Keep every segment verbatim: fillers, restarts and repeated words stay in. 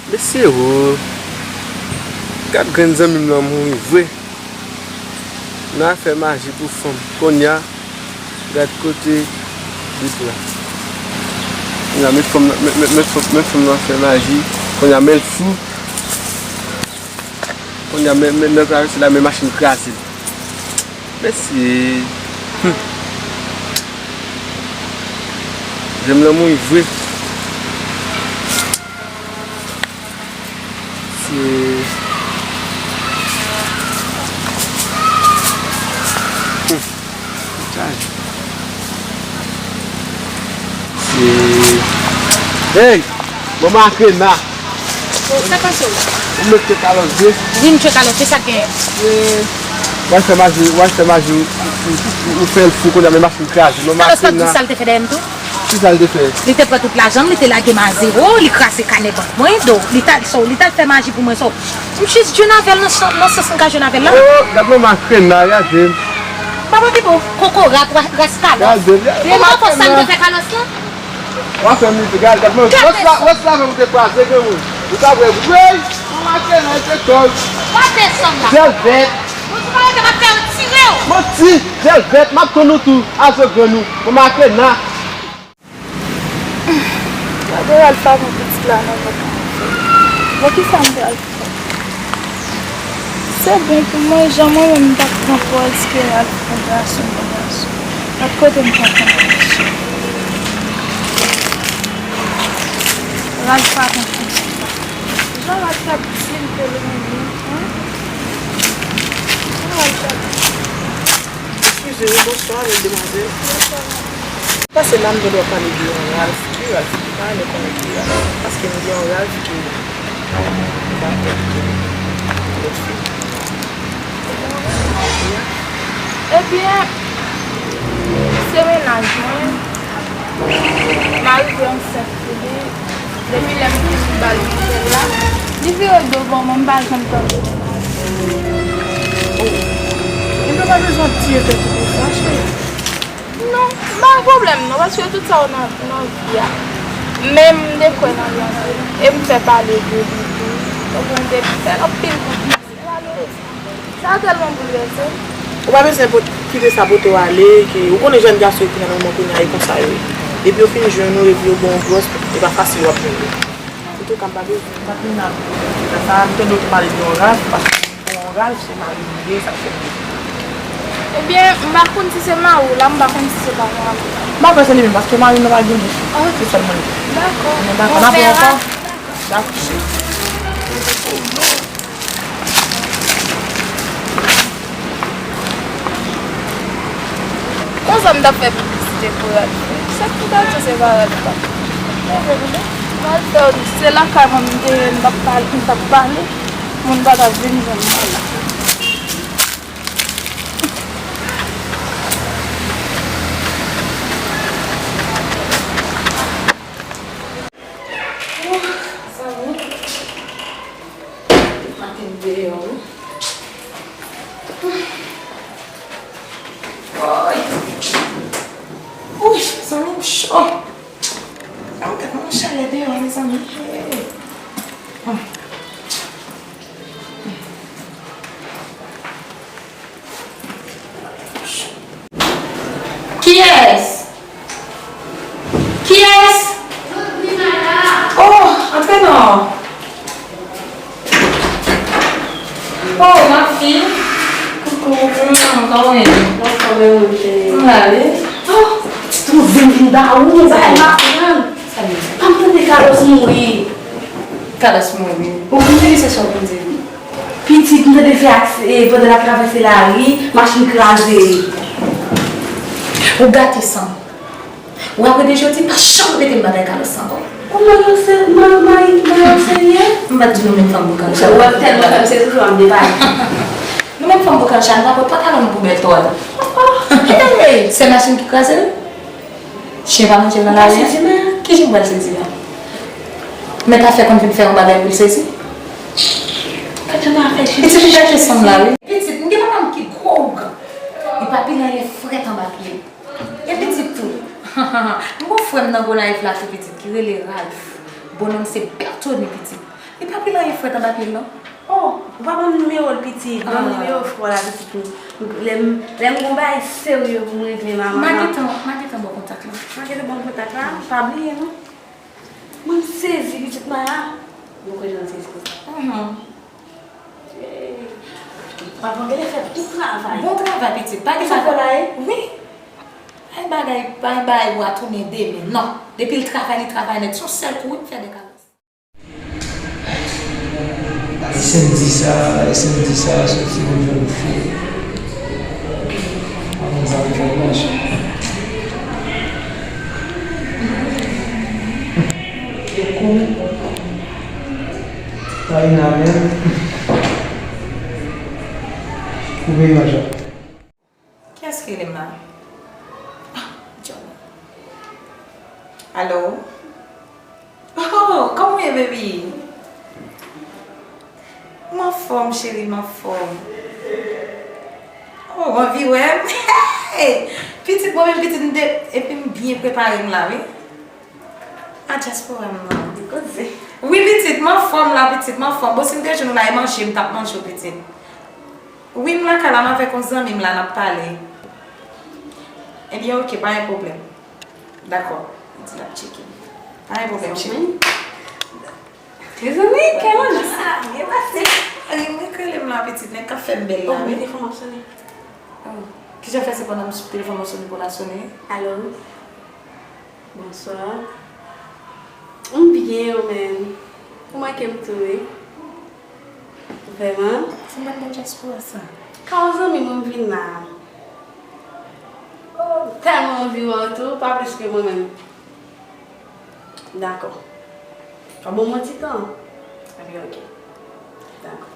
Mesye o, gad grenn zanmi m lan mouri vre. Nan afè maji pou fanm. Kounye a, gad kote li pran. Kounye a, men fanm nan, men, men, men fanm, men fanm nan fè maji. Kounye a, men l fou. Kounye a, men, men nan travèse la, men machin kraze l. Mesye. Hmm. Zanmi m lan mouri vre. Se. Hmm. Chaj. Se. Hey! Manman Makrena! Sa k pase w? Ou met tchwe Kalòs vre? Vin tchwe Kalòs, se sa k genyen. W al fè maji, w al fè maji, ou, ou, ou, ou fè l fou kounye a, men machin kraze. Manman Kalòs pa t di Makrena. Sa l te fè dèyè m tou? Kisa l te fè? Li te pran tout lajan m, li te lage m a zewo, li kraze kanè bank mwen, do, li t al so, li t al fè maji pou mwen so. M jis jwenn avè l nan san, nan sans m ka jwenn avè l la. Oh, gad manman Makrena, gade m. Papa Pipo, kokorat, ra-, ras Kalòs. Gade l, gade l. Ou pa konn sa m te fè Kalòs lan? W ap fè m ri, gad, gad, wès la, wès la menm ou te kwaze, gen moun. Ou ta wè, wey, manman Makrena, se kòz. W ap desann la. Jèlbèt. Ou sou pale ke m ap fè yo tire w. Manti, jèlbèt, m ap tann ou tou, a zo grenn ou. Manman Makrena. Gade Ralph avè pitit la nan vant mwen. Bon, kisa m pral fè? Se bon pou mwen, jan mwen menm m t ap pran pòz ke Ralph pran gason, pran gason. Lòt kote m pa konn mache. Ralph pa konn konsa. Jan Ralph t ap di l te renmen mwen, hein? Jan Ralph t ap di. Eskize wi, bonswa, bèl demwazèl. Pase la, m tande w ap pale de yon Ralph. Ki Ralph? M pa renmen konnen ki Ralph. Paske m gen yon Ralph ki m pa konn ki lòt fi. Ebyen, se mennaj mwen. M arive ansent pou li. Depi lè m fin ba l nouvèl la, li vire do bò mwen, m pa janm tande l. Oh. Ebyen, pa bezwen ap tiye tèt ou konsa, cheri. Non, m pa gen pwoblèm non, paske tout sa yo nan, nan vi a. Men m te kwè nan li anpil. E m fè pale de li tou. Donk mwen te fè l anpil konfyans. Men malerezman, sa tèlman boulvèse m. Ou pa bezwen pot-, kite sa pote w ale, ke ou konnen jèn gason yo ki nan moman kounye a e konsa yo ye. Depi yo fin jwenn ou, epi yo ba w gwòs, e pa fasil w ap jwenn yo. Antouka, m pa bezwen. M pa t vin ap sa, m tande w te pale de yon Ralph, paske m gen yon Ralph, se mari m li ye, sa fè m di. Ebyen, m pa konn si se mari w la, m pa konn si se pa mari w. M pa kwè se li menm, paske mari m nan pa gen bouch. Ok. Se sèl mwen li. Dakò. N ap wè ankò. Dakò, cheri. Konsa m t ap fè piblisite pou Ralph wi. Sa k pou ta di se pa Ralph la. Men vre wi. Ralph fè w di se lakay mwen m te ye, m t ap pale, m t ap pale, moun pa t ap vin jwenn mwen la. Oh, sa bon. Maten deyò wi. Woy. Woy, zanmi m cho. Sa m tèt mwen chalè deyò, mezanmi. Hey. Kiyès? Kiyès? Oh, antre non. Oh, ma fille. Coucou. Hmm, kòman w ye? Mwen anfòm, e ou, cheri? M la wi. Oh, ti twouve m vin ba ou, sa fè m aprann. Sa ye? Pa m tande Carlos mouri. Carlos mouri. Ou konn se sa w vin di? Pitit, m tande fè akse-, e, pandan l ap travèse lari, machin kraze. Ou gate san. Ou apre de jodi, pa janm rete m batay Carlos ankò. Ou mari w se-, mari, mari, mari w serye? M pa t di nou menm fanm boukan chay. Ou wè m tèlman fè m sezi, tou w ap depale. Nou menm fanm boukan chay, nou pa pot pantalon nou pou bèl twal. Oh, oh, hey! Se machin ki kraze l? Chen pa manje l nan lari a? Ki jan m pral sezi a? Mèt afè konn vin fè yon bagay pou l sezi? Pitit, m gate san m la wi. Pitit, m gen papa m ki gwo ougan. Li pa pile anyen frèt anba pye l. E pitit tou. M gon frè m nan Gonayiv la tou pitit ki rele Ralph. Bonnonm se Bertony pitit. Li pa pile anyen frèt anba pye l non. Oh, ou pa ban m nimewo l pitit. Ban m nimewo frè w la pitit. Lè m lè m gon bagay serye pou m regle manman. M a gentan, m a gentan ba w kontak la. M a gentan ba w kontak la. Pa bliye non. Mwen m sezi pitit Maya. Mwen kwè jan l sezi konsa. Mhm. Papa genlè fè tout travay. Bon travay pitit. Pa gen sa. Wi. Ay bagay, pa gen bagay bwa tounen de men. Non. Depi l travay, li travay nèt. Se yon sèl kou wi m fè de kalas. E sèmdi sa, e sèmdi sa, soti pou jwenn fi. Mwen konn sa pou fè manch. Kou. Karina menm. Koupe yon jan. Kiyès ki rele m la? Ah, Johnny. Alo? Oh, kòman w ye, baby? M anfòm, cheri, m anfòm. Oh, w anvi wè m? Hey! Pitit, mwen menm, pitit, m te, epi m byen prepare m la, wi. A dyaspora m nan. Koze. Wi, pitit, m anfòm la, pitit, m anfòm. Bon, si m te jwenn ou la, e manje, m t ap manje w, pitit. Wi, m lakay la, m avèk yon zanmi m la, n ap pale. Ebyen, oke, pa gen pwoblèm. Dakò. Li di l ap tcheke m. Pa gen pwoblèm, cheri. Mezanmi, kè mwen sa byen pase. Mari mwen k rele m la, pitit, nèg k ap fè m bèl la, wi. Telefòn m ap sone. Oh. Kijan fè se pandan m sou telefòn mwen sone pou l a sone? Alo? Bonswa. M byen, ou menm? Ou manke m tou, wi. Vrèman? Se m pa t nan dyaspora sa. Ka yon zanmi mwen m vin la. Oh, tèlman anvi wè w tou, pa plis ke mwen menm. Dakò. Ka bon mwen ti tan. Ebyen, oke. Dakò.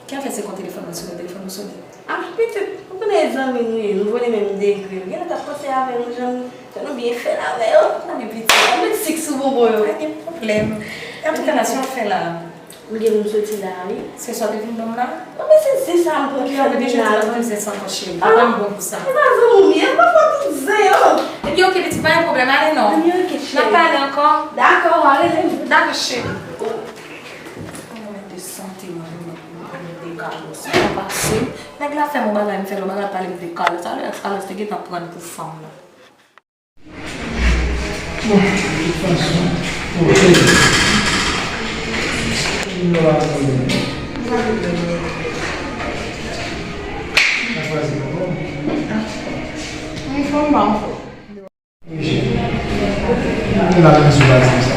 Ki afè se kon telefòn mwen sone, telefòn mwen sone? Ah, pitit, ou konnen e zanmi nou ye, nou vole menm degre. Genlè t ap panse avè nou, jan nou, jan nou byen fè l avè yo. Ou konnen pitit. Ou met sik sou bonbon yo. Pa gen pwoblèm. Antouka, la, se yon afè la. M gen pou m soti la, wi. Se sa w te vin ban m la? Non, men se zen sa m pran ki fè m vin la. Zen sa ankò, cheri. Papa m bon pou sa. Se pa zanmi w m ye, m pa pran tout zen yo. Ebyen, oke, pitit, pa gen pwoblèm, ale non. Ebyen, oke, cheri. N ap pale ankò. Dakò, ale. Dakò, cheri. Mwen de sante mwen, mwen de Carlos. Mwen pase. Nèg la fè m yon bagay, m fè l yon bagay, pale m de Carlos. Alò, Carlos te gentan pran l pou fanm la. Bon, de tout fason, ok. Anfòm pa anfòm. Mwen la vin sou baz sa.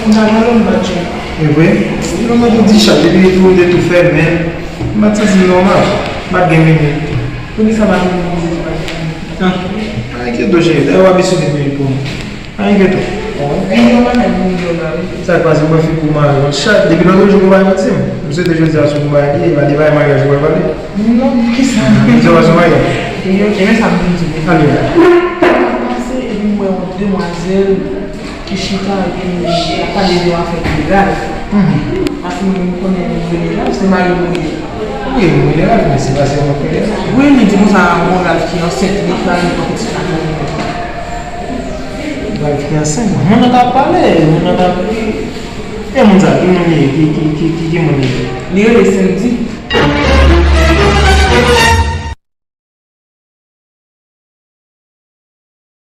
Mwen ta pale m pa tchè. E vre? Mwen mwen tou di chak, depi tou te tou fèmen, m pa t santi m nòmal. M pa t gen minit. Poukisa pa gen minit? Ah, pa enkyete w, cheri. Dayè, w ap eseye pou li pou mwen. Pa enkyete w. Wi, yon bagay pou m di w la, wi. Sa k pase, mwen fin pou mari w. Chak, depi lòt jou, ou pa janti m. M swete jodi a, si w pa di, e pa de bagay maryaj ou pral pale. Non, poukisa? Jodi a, pa sou maryaj. E yo, e men sa m vin di w. Ale. Mwen pase, epi m wè yon demwazèl ki chita, epi l ap pale de yon afè legal. Mhm. Paske mwen menm konnen nou vle Ralph, se mari mwen ye. Wi, mwen vle Ralph, men se pa sèlman pou Ralph. Wi, li di konsa, bon, Ralph ki ansent, li pa gen yon pitit la pou mwen. Ralph ki ansent, moun nan t ap pale, moun nan t ap, e moun sa, ki moun li ye, ki, ki, ki, ki, ki moun li ye? Li rele Sandy.